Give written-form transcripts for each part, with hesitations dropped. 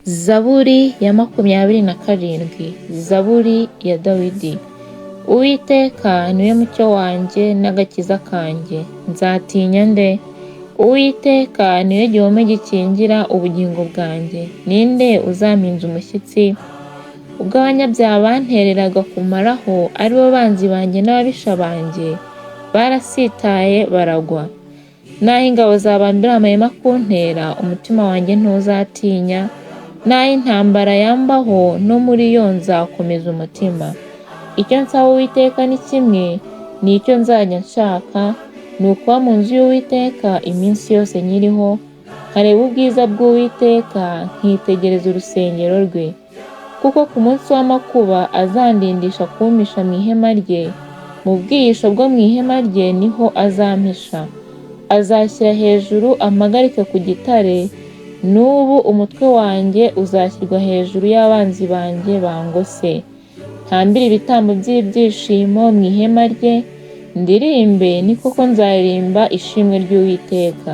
Zaburi ya 27, Zaburi ya Dawidi. Uwiteka ni we mucyo wanjye n'agakiza kanjye, nzatinya nde? Uwiteka ni we gihome gikingira ubugingo bwanjye, ni nde uzampinza umushyitsi? Ubwo abanyabyaha bantereraga kumaraho, ari bo banzi banjye n'ababisha banjye, barasitaye baragwa. N'aho ingabo zabambira amahema kuntera, umutima wanjye ntuzatinya, n'aho intambara yambaho, no muri yo nzakomeza umutima. Icyo nsaba Uwiteka ni kimwe, ni icyo nzajya nshaka, ni ukuba mu nzu y'Uwiteka iminsi yose nkiriho, nkareba ubwiza bw'Uwiteka, nkitegereza urusengero rwe. Kuko ku munsi w'amakuba azandindisha kumpisha mu ihema rye, mu bwihisho bwo mu ihema rye niho azampisha. Azashyira hejuru ampagarike ku gitare, n'ubu umutwe wanjye uzashyirwa hejuru y'abanzi banjye bangose. Ntambire ibitambo by'ibyishimo mu ihema rye, ndirimbe, ni koko nzaririmba ishimwe ry'Uwiteka.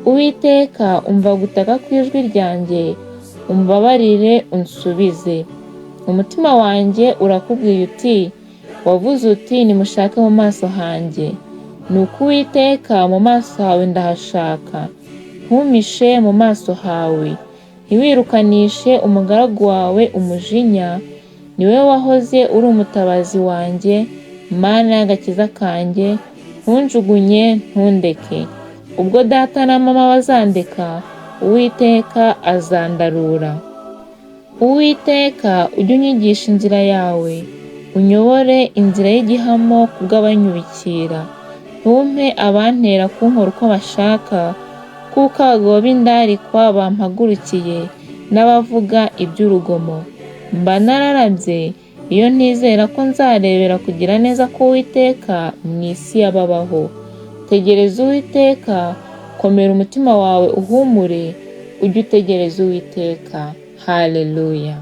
Uwiteka, umva gutaka kw'ijwi ryanjye, umbabarire unsubize. Umutima wanjye urakubwiye uti: wavuze uti: nimushake mu maso hanjye. Nuko Uwiteka, mu maso hawe ndahashaka, ntumpishe mu maso hawe, ntiwirukanishe umugaragu wawe umujinya, ni wowe wahoze uri umutabazi wanjye, Mana y'agakiza kanjye, ntunjugunye ntundeke. Ubwo data na mama bazandeka, Uwiteka azandarura. Uwiteka, ujye unyigisha inzira yawe, unyobore inzira y'igihamo kubw'abanyubikira. Ntumpe abantera kunkora uko bashaka, kuko abagabo b'indarikwa bampagurukiye, n'abavuga iby'urugomo. Mba nararabye iyo ntizera ko nzarebera kugira neza k'Uwiteka mu isi y'ababaho. Tegereza Uwiteka, komera umutima wawe uhumure, ujye utegereza Uwiteka. Haleluya.